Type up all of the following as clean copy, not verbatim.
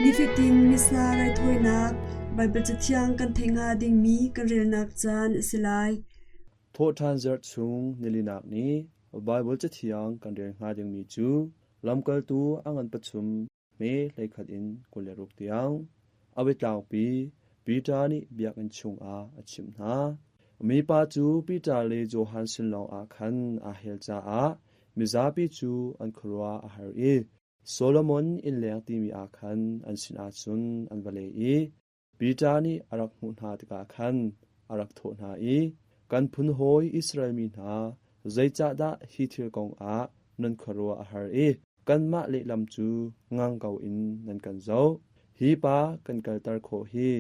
Nifatin Missa raithawinak Baibal Cathiang kan theih hnga dingmi kan relnak caan a si lai. Thawhṭhan zarh chung nilinak ni Baibal Cathiang kan rel hnga dingmi cu Lamkaltu a ngan pathum hme 11 in 26 tiang. A biatlangpi Peter nih biakinn chungah a chimh hna. Mipa cu Peter le Johan sin lawngah khan aa hel caah mizapi cu an khuaruah a har i Solomon innleng timi ah khan an sinah cun an va le i Peter nih a rak hmuh hna tikah khan a rak thawh hna i, Kan phun hawi Israel mi hna, zeicahdah hi thil kongah nan khuaruah a har i kanmah lehlam cu ngang ko in nan kan zoh? Hi pa kan kalter khawh hi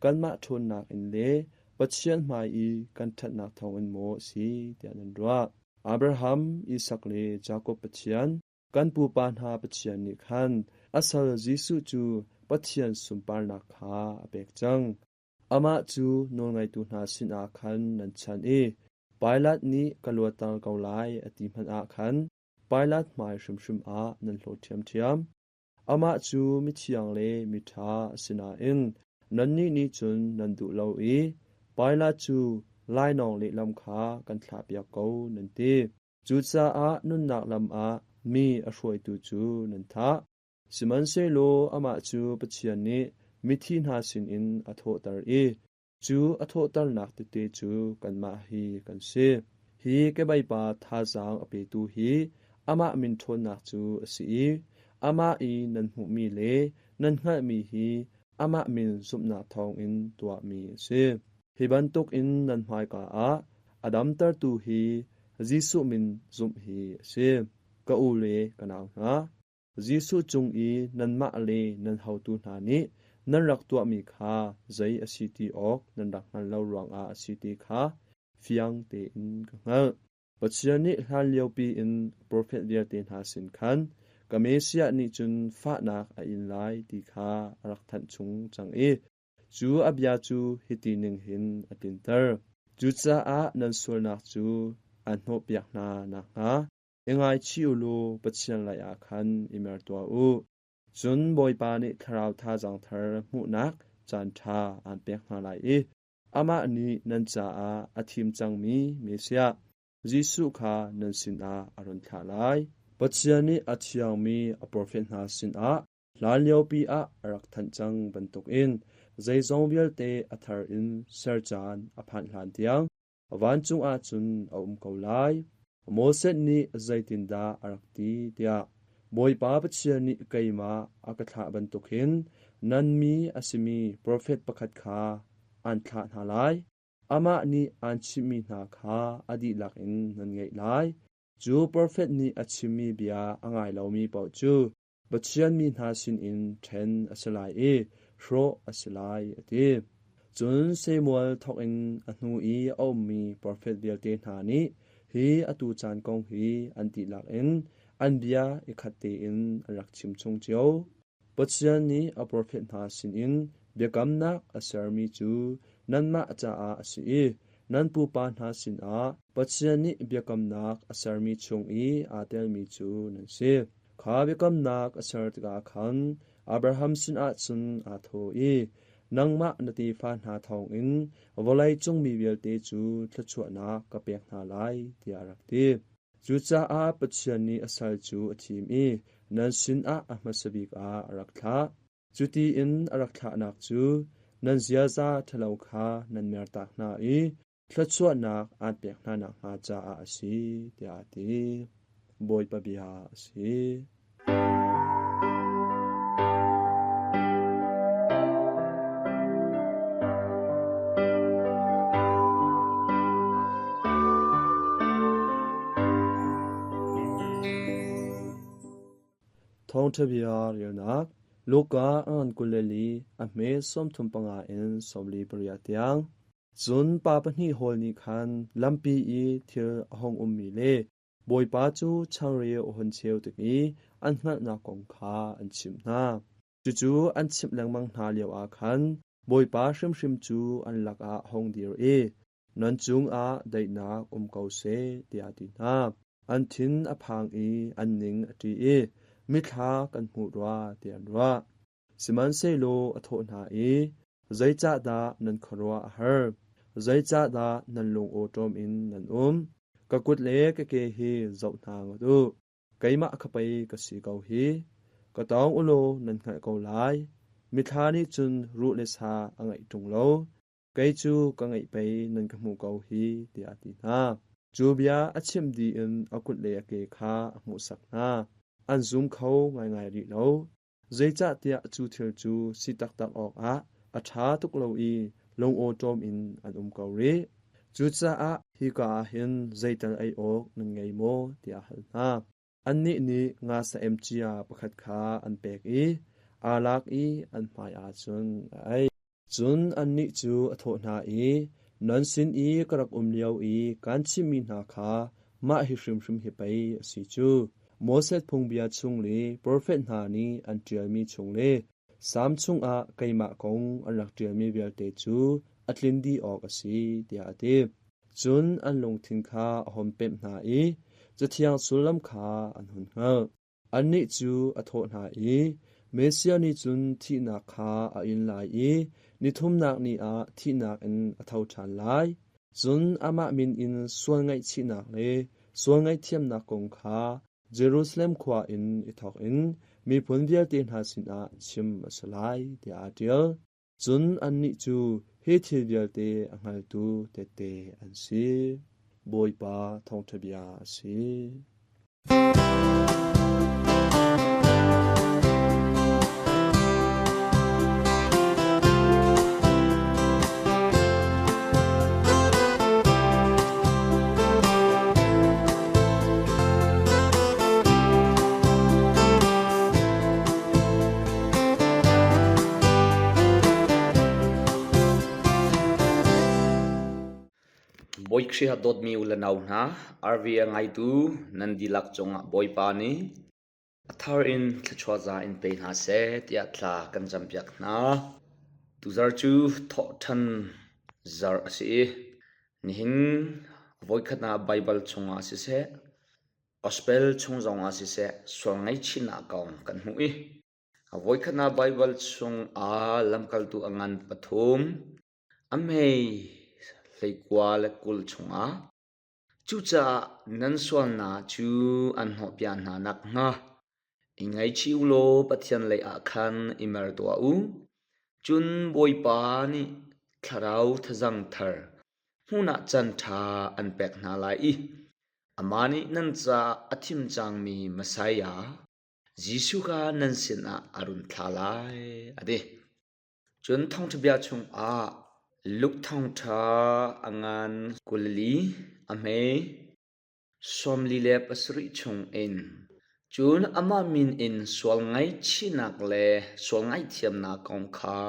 kanmah ṭhawnnak in le Pathian hmai i kan ṭhatnak thawngin maw a si tiah nan ruah? Abraham, Isak le Jakob Pathian, Kan pupa hna Pathian nih khan a sal Jesuh cu Pathian sunparnak kha a pek cang. Amah cu nawlngeitu hna sinah khan nan chanh i Pilat nih ka luatter ko lai a ti hmanh ah khan Pilat hmai hrimhrim ah nan hlawt ṭhiamṭhiam. Amah cu mithiang le miṭha a si nain nannih nih cun nan duh lo i Pilat cu lainawng lehlam kha kan thlahpiak ko nan ti. Cucaah nunnak lam ah mi a hruaitu cu nan thah. Sihmanhsehlaw amah cu Pathian nih mithi hna sinin a thawhter i cu a thawhternak tete cu kanmah hi kan si. Hi kebeipa thazaang a petu hi amah min ṭhawnnak cu a si i amah i nan hmuhmi le nan hngalhmi hi amah min zumhnak thawngin tuahmi a si. Hi bantukin nan hmaika ah a damtertu hi Jesuh min zumh hi a si. Ka u le ka nau hna, Jesuh cung i nanmah le nan hotu hna nih nan rak tuahmi kha zei a si ti awk nan rak hngalh lo ruangah a si ti kha fiang tein ka hngalh. Pathian nih hlanliopi in profet vialte hna sin khan ka Messiah nih cun fahnak a in lai ti kha a rak thanh chung cang i Cu a bia cu hiti ning hin a tlinter. Cucaah nan sualnak cu aan hnawhpiak hna nakhnga i ngaichih u law Pathian leiah khan i mer tuah u. Cun Bawipa nih thlarau thazaang thar hmuhnak caanṭha aan pek hna lai i amah nih nan caah a thim cangmi Messiah, Jesuh kha nan sinah a run thlah lai. Pathian nih a thiangmi a profet hna sinah Hlanliopi ah a rak thanh cang bantukin zeizong vialte a thar in ser caan a phanh hlan tiang vancung ah cun a um ko lai. Moses nih zeitindah a rak ti tiah Bawipa Pathian nih keimah a ka thlah bantuk hin nan mi a simi profet pakhat kha aan thlah hna lai. Amah nih aan chimhmi hna kha a dihlak in nan ngaih lai. Cu profet nih a chimmi bia a ngai lomi paoh cu Pathian mi hna sinin ṭhen a si lai i hrawh a si lai, a ti. Cun Samuel thawkin a hnu i a ummi profet vialte hna nih hi atu caan kong hi an dihlak in an bia i khat tein an rak chim chung cio. Pathian nih a profet hna sinin biakamnak a sermi cu nanmah caah a si i nan pupa hna sinah Pathian nih biakamnak a sermi chung i aa telmi cu nan si. Kha biakamnak a ser tikah khan Abraham sinah cun aa thawh i, Nangmah na tefa hna thawngin vawlei cung mi vialte cu thluachuahnak ka pek hna lai, tiah a rak ti. Cucaah Pathian nih a sal cu a thim i nan sinah a hmasa bik ah a rak thlah. Cuti in a rak thlahnak cu nan ziaza ṭhalo kha nan mertak hna i thluachuahnak aan pek hna nakhnga caah a si, tiah a ti. Bawipa bia a si. Thawngṭha bia relnak Luka a ngan 24 a hme 35 in 48 tiang. Cun pa pahnih hawl nih khan lampi i thil a hung ummi le Bawipa cu changreu a hun cheu tik i an hngalhnak kong kha an chimh hna. Cucu an chimh lengmang hna lioah khan Bawipa hrimhrim cu an lakah a hung dir i, Nan cungah daihnak um ko seh, tiah a ti hna. An thin a phang i an ning a ṭi i, Mithla kan hmuh rua, tiah an ruah. Sihmanhsehlaw a thawh hna i, Zeicahdah nan khuaruah a har? Zeicahdah nan lung awṭawm in nan um? Ka kut le ka ke hi zoh hna ngat u. Keimah kha pei ka si ko hi. Ka tawng u law nan hngalh ko lai. Mithla nih cun ruh le sa a ngeih ṭung lo. Kei cu ka ngeih pei nan ka hmuh ko hi, tiah a ti hna. Cu bia a chimh dih in a kut le a ke kha a hmuhsak hna. An zum kho ngaingai rih lo. Zeicahtiah cu thil cu si taktak awkah a ṭha tuk lo i lungawṭawm in an um ko rih. Cucaah hika ah hin zeital ei awk nan ngei maw? tiah a hal hna. Annih nih nga saem cia pakhat kha an pek i aa lak i an hmaiah cun a ei. Cun annih cu a thawh hna i, Nan sin i ka rak um lio i kaan chimhmi hna kha mah hi hrimhrim hi pei a si cu. Moses phungbia chung le profet hna nih an ṭialmi chung le Salm chungah keimah kong an rak ṭialmi vialte cu a tlin dih awk a si, tiah a ti. Cun an lungthin kha a hun pemh hna i Cathiang sullam kha an hun hngalh. Annih cu a thawh hna i, Messiah nih cun thihnak kha a in lai i nithumnak ni ah thihnak in a tho ṭhan lai. Cun amah min in sual ngaihchihnak le sual ngaihthiamnak kong kha Jerusalem khua in i thawk in miphun vialte hna sinah chim a si lai, tiah aa ṭial. Cun annih cu hi thil vialte a hngaltu tehte an si. Bawipa thawngṭha bia a si. Bawi Khrih a dawtmi u le nau hna, RV a ngaitu nan dihlak cungah Bawipa nih a thar in thluachuah za in pe hna seh tiah thla kan campiak hna. Tuzar cu thawhṭhan zarh a si i nihin voikhatnak Baibal chungah siseh, Gospel chung zongah siseh sual ngaihchihnak kong kan hmuh i a voikhatnak Baibal chungah lamkaltu a ngan pathum a hmei hleikua le 20 chungah cucaah nan sualnak cu an hnawhpiak hna nakhnga i ngaichih u law Pathian lei ah khan i mer tuah u. Cun Bawipa nih thlarau thazang thar hmun ah caan ṭha an pek hna lai i Amah nih nan caah a thim cangmi Messiah, Jesuh kha nan sinah a run thlah lai, a ti. Cun thawngṭha bia chungah Luke thawngṭha a ngan 24 a hme 47 chungin cun amah min in sual ngaihchihnak le sual ngaihthiamnak kong kha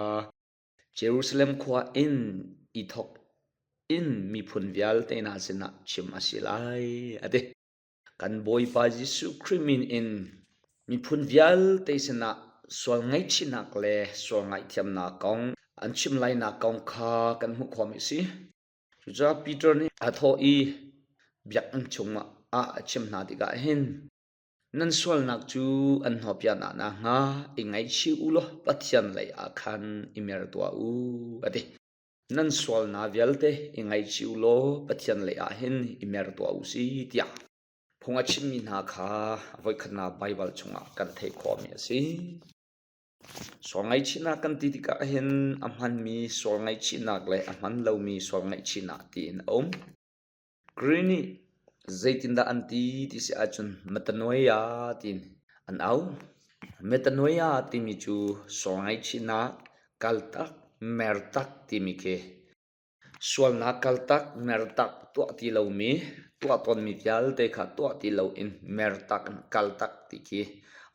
Jerusalem khua in i thawk in miphun vialte hna sinah chim a si lai, a ti. Kan Bawipa Jesuh Khrih min in miphun vialte sinah sual ngaihchihnak le sual ngaihthiamnak kong an chim lainak kong kha kan hmuh khawhmi a si. Cucaah Peter nih a thawh i biakinn chungah a chim hna tikah hin Nan sualnak cu an hnawhpiak nakhnga i ngaihchih u law Pathian lei ah khan i mer tuah u, a ti. Nan sualnak vialte i ngaihchih u law Pathian lei ah hin i mer tuah u si tiah phung a chimmi hna kha voikhatnak Baibal chungah kan theih khawhmi a si. Sual ngaihchihnak kan ti tikah hin a hmanmi sual ngaihchihnak le a hman lomi sual ngaihchihnak tiin a um. Greek nih zeitindah an ti ti si ahcun metanoia tiin an auh. Metanoia timi cu sual ngaihchihnak, kaltak, mertak timi khi sualnak kaltak, mertak tuah ti lomi, tuah tawnmi vialte kha tuah ti loin mertak in kaltak ti khi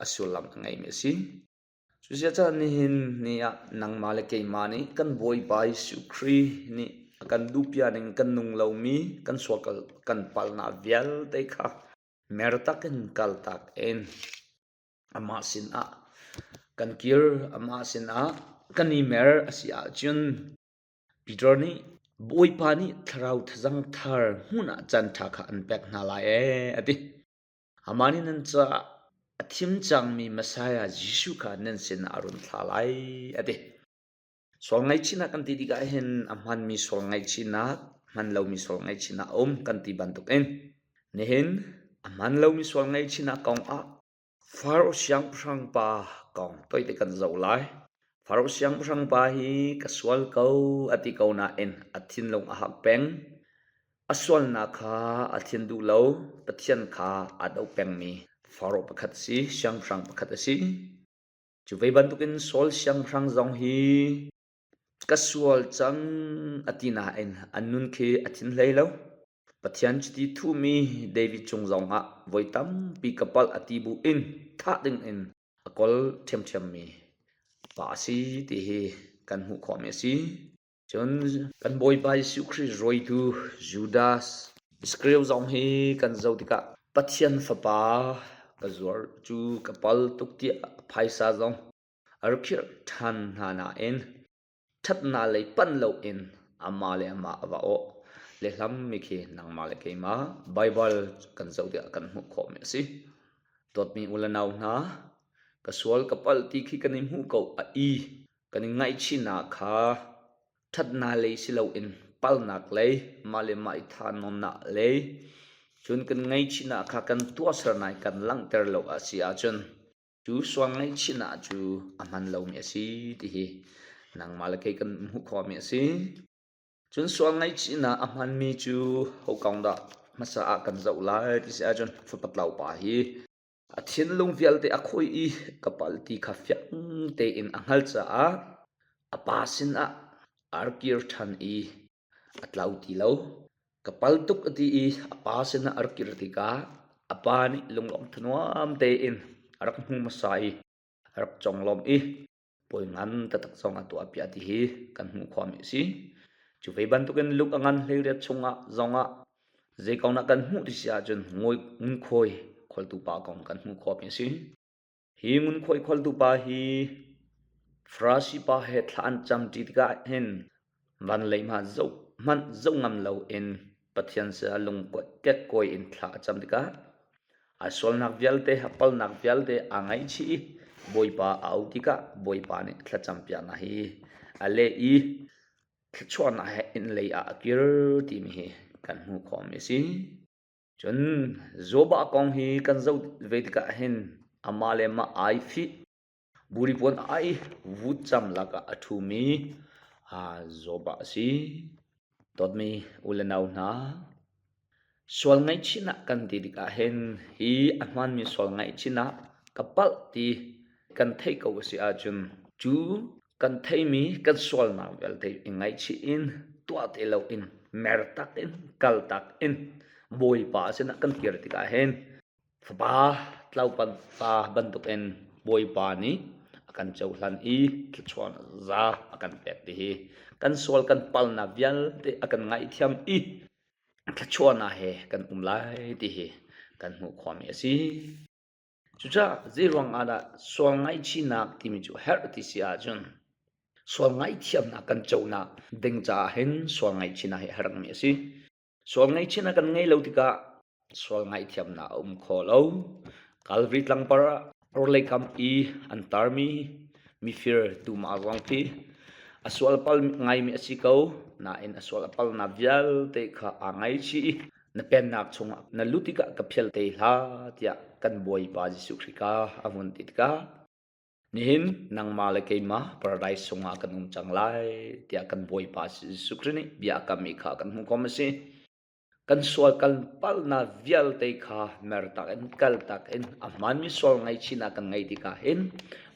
a sullam a ngeimi a si. Cuasiah nihin ni ah nangmah le keimah nih kan Bawipa Jesuh Khrih nih a kan duhpiak ning kan nung lomi kan sual kan palhnak vialte kha mertak in kaltak in amah sinah kan kir, amah sinah kan i mer a si ahcun Peter nih Bawipa nih thlarau thazang thar hmun ah caan ṭha kha an pek hna lai ee a ti. Amah nih nan caah A thim cangmi Messiah Jesuh kha nan sinah a run thlah lai, a ti. Sual ngaihchihnak kan ti tikah hin a hmanmi sual ngaihchihnak, hman lomi sual ngaihchihnak a um kan ti bantukin nihin a hman lomi sual ngaihchihnak kong ah Faro siangpahrang pa kong toite kan zoh lai. Faro siangpahrang pa hi ka sual ko a ti ko nain a thinlung a hak peng. A sualnak kha a thin duh lo, Pathian kha aa doh pengmi Faro pakhat a si, siangpahrang pakhat a si. Cu ve bantukin Saul siangpahrang zong hi ka sual cang a ti nain a nun khi a thin hlei lo. Pathian chiti thuhmi David cung zongah voi tampi ka palh a ti bu in thah dingin a kawl ṭhiamṭhiammi pa a si ti hi kan hmuh khawhmi a si. Cun kan Bawipa Jesuh Khrih rawitu Judas Iskariot zong hi kan zoh tikah Pathian Fapa ka zuar cu ka pal tuk tiah phaisa zong a rak khirh ṭhan hna nain ṭhatnak lei panh loin amah le amah a va awh. Lehlammi khi nangmah le keimah Baibal kan zoh tikah kan hmuh khawhmi a si. Dawtmi u le nau hna, ka sual ka palh ti khi kan i hmuh ko a i Kan i ngaihchihnak kha ṭhatnak lei si loin palnak lei, mah le mah i thahnawnnak lei, cun kan ngaihchihnak kha kan tuahsernak in kan langhter lo a si ahcun cu sual ngaihchihnak cu a hman lomi a si ti hi nangmah le kei kan hmuh khawhmi a si. Cun sual ngaihchihnak a hmanmi cu ho kong dah hmasa ah kan zoh lai ti si ahcun fapa tlau pa hi A thinlung vialte a khawih i ka palh ti kha fiang tein a hngalh caah a pa sinah a rak kir ṭhan i a tlau ti lo. Ka pal tuk a ti i a pa sinah a rak kir tikah a pa nih lunglawm thanuam tein a rak hmu hmasa i a rak conglawmh i Puai ngan taktak zong a tuahpiak ti hi kan hmuh khawhmi a si. Cu ve bantukin luk a ngan hleiriat chungah zongah zei kong dah kan hmuh ti si ahcun ngunkhuai kholtu pa kong kan hmuh khawhmi a si. Hi ngunkhuai kholtu pa hi Farasi pa he thla an cam ṭi tikah hin van lei hmah zoh hmanh zoh ngam loin Pathian sinah lung kekkawi in thla a cam tikah a sualnak vialte, a palnak vialte aa ngaihchih i Bawipa a auh tikah Bawipa nih thlacampiaknak hi a leh i thluachuahnak he inn lei ah a kir timi hi kan hmuh khawhmi a si. Cun Jobah kong hi kan zoh ve tikah hin amah le amah ai fih Buripuan ai vutcam lakah a ṭhumi Jobah a si. Dawtmi u le nau hna, sual ngaihchihnak kan ti tikah hin hi a hmaanmi sual ngaihchihnak ka palh ti kan theih ko a si ahcun cu kan theihmi kan sualnak vialte i ngaihchih in tuah ti loin mertak in kaltak in Bawipa sinah kan kir tikah hin Fapa tlaupan pa bantukin Bawipa nih a kan cohlan i thluachuah za a kan pek ti hi kan sual kan palnak vialte a kan ngaihthiam i thluachuahnak he kan um lai ti hi kan hmuh khawhmi a si. Cucaah zeiruang ah dah sual ngaihchihnak timi cu herh ti si ahcun sual ngaihthiamnak kan conak ding caah hin sual ngaihchihnak hi a herhmi a si. Sual ngaihchihnak kan ngeih lo tikah sual ngaihthiamnak a um kho lo. Calvary tlangpar ah orhlei kam i an tarmi mifir tumah zong khi a sual pal ngaimi a si ko nain a sual a palnak vialte kha aa ngaichih i na pennak chungah na lut tikah ka phial te hlah tiah kan Bawipa Jesuh Khrih ka a vun ti tikah Nihin nangmah le keimah paradise chungah kan um cang lai tiah kan Bawipa Jesuh Khrih nih bia a kammi kha kan hmuh khawm a si. Kan sual kan palhnak vialte kha mertak in kaltak in a hmaanmi sual ngaihchihnak kan ngeih tikah hin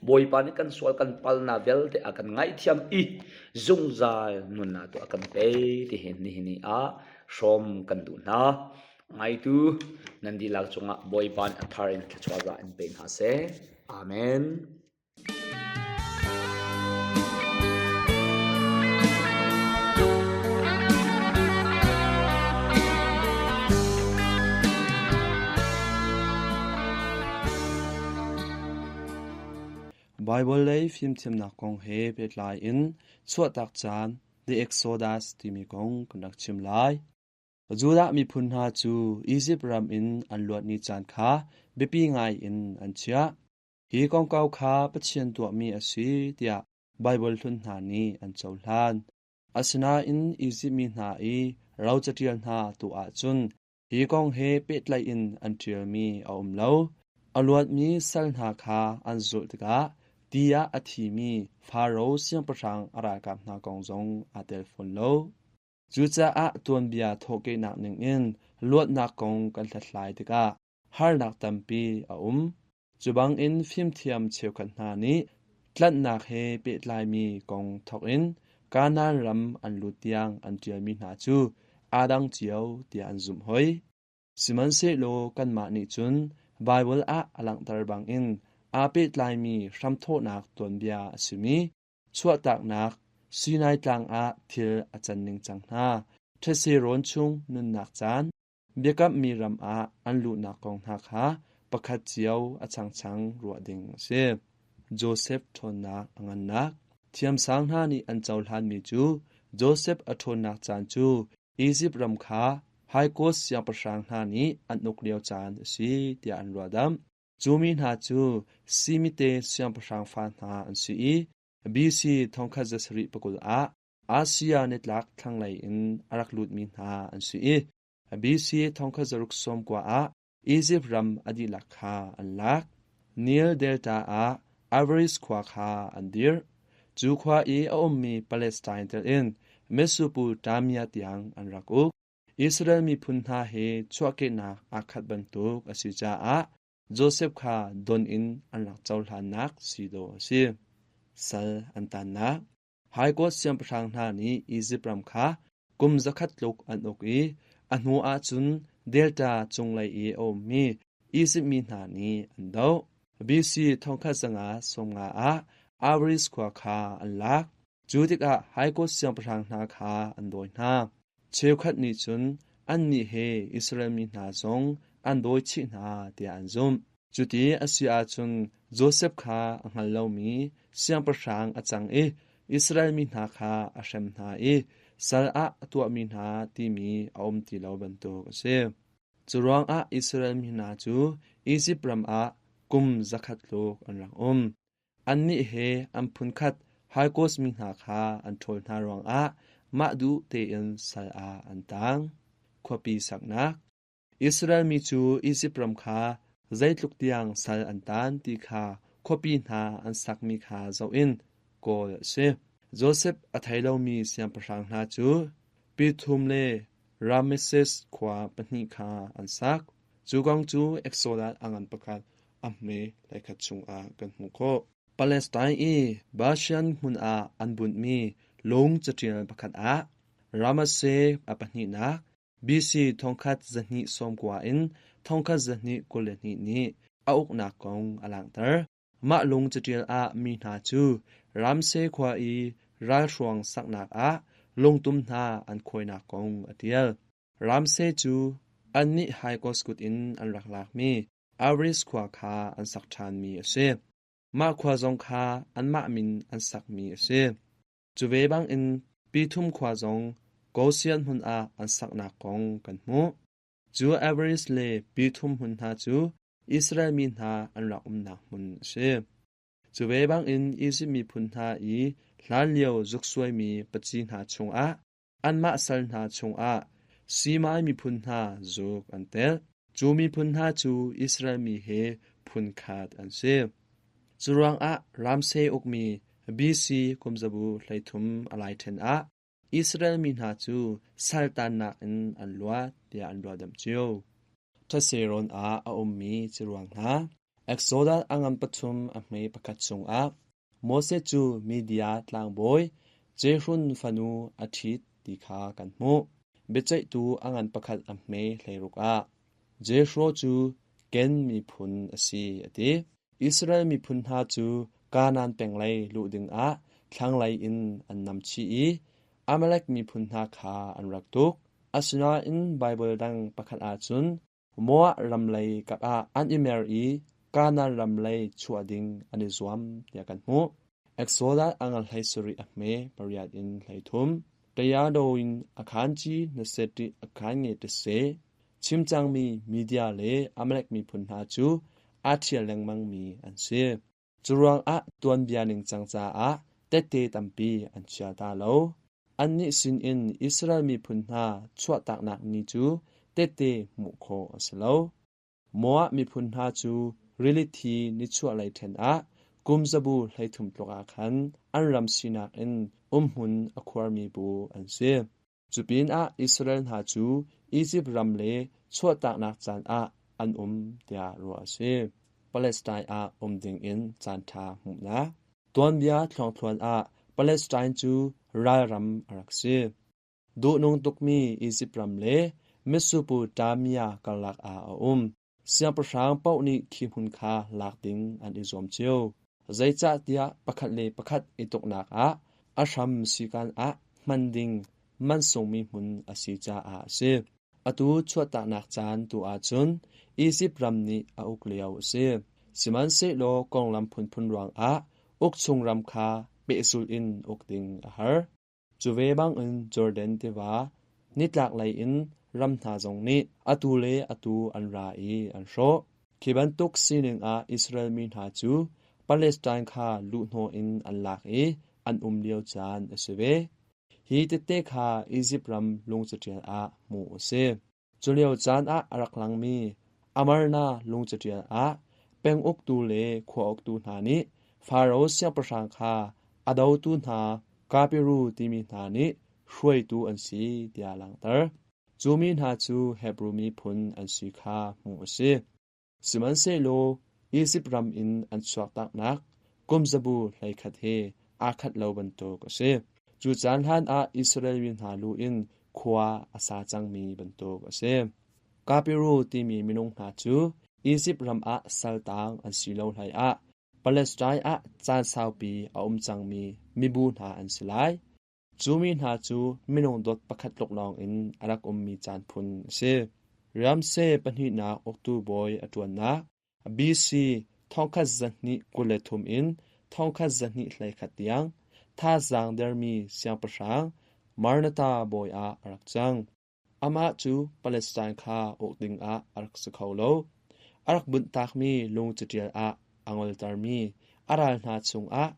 Bawipa nih kan sual kan palhnak vialte a kan ngaihthiam i zungzal nunnak tu a kan pe ti hin nihin ni ah hrawm kan duh hna. Ngaitu nan dihlak cungah Bawipa nih a thar in thluachuah za in pe hna seh. Amen. Baibal lei fimthiamnak kong he pehtlai in chuahtak caan The Exodus timi kong kan rak chim lai. Judah miphun hna cu Izipt ram in an luat ni caan kha biapi ngai in an chiah. Hi kongkau kha Pathian tuahmi a si tiah Baibal hlun hna nih an cohlan. Asinain Izipt mi hna i ro caṭial hna tu ahcun hi kong he pehtlaih in an ṭialmi a um lo. A luatmi sal hna kha an zulh tikah ti ah a thimi Faro siangpahrang a ralkap hna kong zong aa tel fawn lo. Cucaah tuanbia thawhkehnak ningin luatnak kong kan hlathlai tikah harnak tampi a um. Cu bangin fimthiam cheukhat hna nih tlanhnak he pehtlaimi kong thawkin Kanaan ram an lut tiang an ṭialmi hna cu aa dang cio tiah an zumh hoi. Sihmanhsehlaw kanmah nih cun Baibal ah a langhter bangin aa pehtlaimi hramthawhnak tuanbia a simi chuahtaknak Sinai Tlang ah thil a can ningcang hna, thetse rawn chung nunnak caan, biakammi ram ah an luhnak kong hna kha pakhat cio a changchang ruah ding a si. Josef ṭhawnnak a ngannak. Thiamsang hna nih an cohlanmi cu Josef a ṭhawnnak caan cu Izipt ram kha Haikos siangpahrang hna nih an uk lio caan a si tiah an ruahdamh. Cu mi hna cu Simite siangpahrang fa hna an si i BC 1720 ah Asia nitlak thlanglei in a rak lutmi hna an si i BC 1690 ah Izipt ram a dihlak kha an lak. Nil Delta ah Avaris khua kha an dirh. Cu khua i a ummi Palestine telh in Mesopotamia tiang an rak uk. Israel miphun hna he chuahkehnak aa khat bantuk a si caah Josef kha don in an rak cohlannak si dawh a si. Sal an tannak. Haikawt siangpahrang hna nih Izipt ram kha kum 100 tluk an uk i a hnu ahcun Delta cunglei i a ummi Izipt mi hna nih an doh. BC 1550 ah Avaris khua kha an lak. Cu tikah Haikawt siangpahrang hna kha an dawi hna. Cheukhat nih cun annih he Israel mi hna zong an dawi chih hna tiah an zumh. Cuti a si ahcun Josef kha a hngal lomi siangpahrang a cang i Israel mi hna kha a hrem hna i sal ah a tuahmi hna timi a um ti lo bantuk a si. Curuangah Israel mi hna cu Izipt ram ah kum 100 tluk an rak um. Annih he an phunkhat Haikos mi hna kha an ṭhawl hna ruangah mah duh tein sal ah an taang. Khuapi saknak. Israel mi cu Izipt ram kha zeitluk tiang sal an taan ti kha khuapi hna an sakmi kha zoh in kawl a si. Josef a thei lomi siangpahrang hna cu Pithum le Rameses khua pahnih kha an sak. Cu kong cu Exodus a ngan pakhat a hme hlei chungah kan hmuh khawh. Palestine i Bashan hmun ah an bunhmi lung caṭial pakhat ah Ramase a pahnihnak BC 1290 in 1222 nih a uknak kong a langhter. Mah lung caṭial ah mi hna cu Ramse khua i ralhruang saknak ah lungtum hna an khuainak kong a ṭial. Ramse cu annih Haikos kut in an rak lakmi Aris khua kha an sak ṭhanmi a si. Mah khua zong kha anmah min an sakmi a si. Cu ve bangin Pithum khua zong Goshen hmun ah an saknak kong kan hmuh. Cu Avaris le Pithum hmun hna cu Israel mi hna an rak umnak hmun a si. Cu ve bangin Izipt miphun hna i hlanlio zuksuaimi paci hna chungah anmah sal hna chungah Simai miphun hna zuk an telh. Cu miphun hna cu Israel mi he phunkhat an si. Curuangah Ramsey ukmi BC kumzabu 13 a lai ṭhen ah Israel mi hna cu saltannak in an luat tiah an ruahdamh cio. Thetse rawn ah a ummi ciruang hna Exodus a ngan pathum a hme pakhat chungah Moses cu Media tlangbawi Jehrun fanu a ṭhit ti kha kan hmuh. Biaceihtu a ngan pakhat a hme 16 ah Jethro cu Ken miphun a si a ti. Israel miphun hna cu Kanaan peng lei luh dingah thlanglei in an nam chih i Amalek miphun hna kha an rak tuk. Asinain Baibal dang pakhat ahcun Moab ram lei kap ah an i mer i Kanaan ram lei chuah ding an i zuam tiah kan hmuh. Exodus a ngan 17 a hme pariat in 13. Tayadawin akhanci naseti akhange tase chim cangmi media le Amalek miphun hna cu aa ṭhial lengmangmi an si. Curuangah tuanbia ningcang caah tehte tampi an chia ta lo. Annih sinin Israel miphun hna chuahtaknak ni cu tehte hmuh khawh a si lo. Moab miphun hna cu rili thi nichuahlei ṭhen ah kum zabu 13 tluk ah khan an ram sinak in umhmun a khuarmi bu an si. Cu pinah Israel hna cu Izipt ram le chuahtaknak caan ah an um tiah ruah a si. Palestine ah um dingin caanṭha hmuhnak. Tuanbia thluangthluan ah Palestine cu ralram a rak si. Duhnung tukmi Izipt ram le Mesopotamia karlak ah a um. Siangpahrang paoh nih khi hmun kha lak ding an i zuam cio. Zeicahtiah pakhat le pakhat i tuknak ah a hram sikan ah hman ding mansungmi hmun a si caah a si. Atu chuahtaknak caan tu ahcun Izipt ram nih a uk lio a si. Sihmanhsehlaw konglam phunphun ruangah uk chung ram kha pehzulh in uk ding a har. Cu ve bangin Jordan tiva nitlaklei in ram hna zong nih atu le atu an ra i an hrawh. Khi bantuk sining ah Israel mi hna cu Palestine kha luhhnawh in an lak i an um lio caan a si ve. Hi tette kha Izipt ram lungcaṭial ah hmuh a si. Culio caan ah a rak langmi Amarna lungcaṭial ah penguktu le khua uktu hna nih Faro siangpahrang kha a dotu hna Kapiru timi hna nih hruaitu an si tiah a langhter. Cu mi hna cu Hebru miphun an si kha hmuh a si. Sihmanhsehlaw Izipt ram in an chuaktaknak kumzabu 11 he aa khat lo bantuk a si. Cu caan hlan ah Israel mi hna lu in khua a sa cangmi bantuk a si. Kapiru timi minung hna cu Izipt ram ah saltaang an si lo hlei ah Palestine ah caan saupi a um cangmi mibu hna an si lai. Cu mi hna cu minung dot pakhat tluk lawngin a rak ummi caan phun a si. Ramse pahnihnak uktu bawi a ṭuannak BC 1223 in 1221 tiang thazaang dermi siangpahrang Maranatha bawi ah a rak cang. Amah cu Palestine kha uk dingah a rak si kho lo. A rak bunhtakmi lung caṭial ah a ngoltermi a ral hna chungah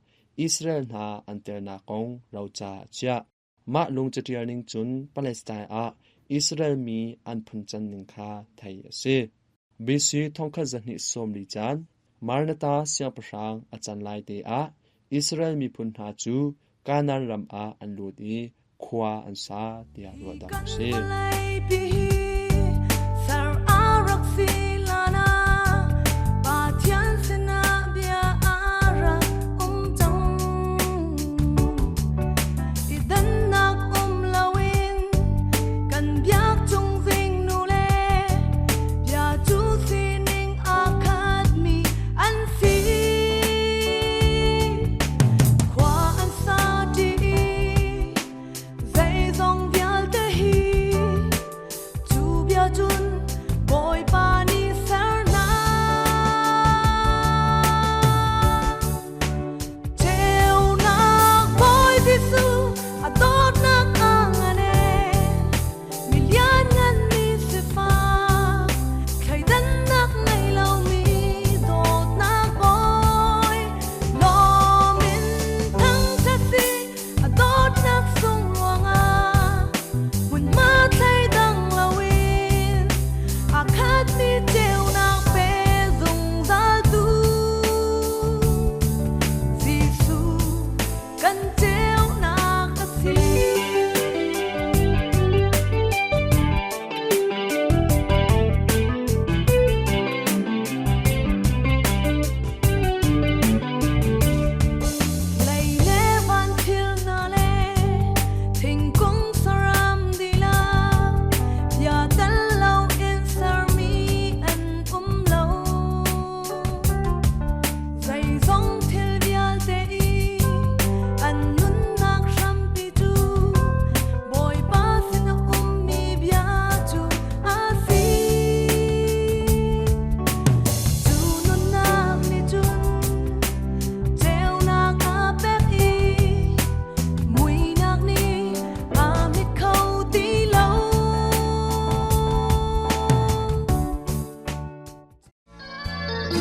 Israel hna an telnak kong roca a chiah. Mah lung caṭial ning cun Palestine ah Israel mi an phuncan ning kha theih a si. BC 1240 caan Maranatha siangpahrang a can lai te ah Israel miphun hna cu Kanaan ram ah an lut i khua an sa tiah ruahdamh a si.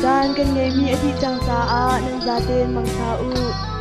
Caan kan ngeihmi a dih cang caah nan zaten mangṭha u.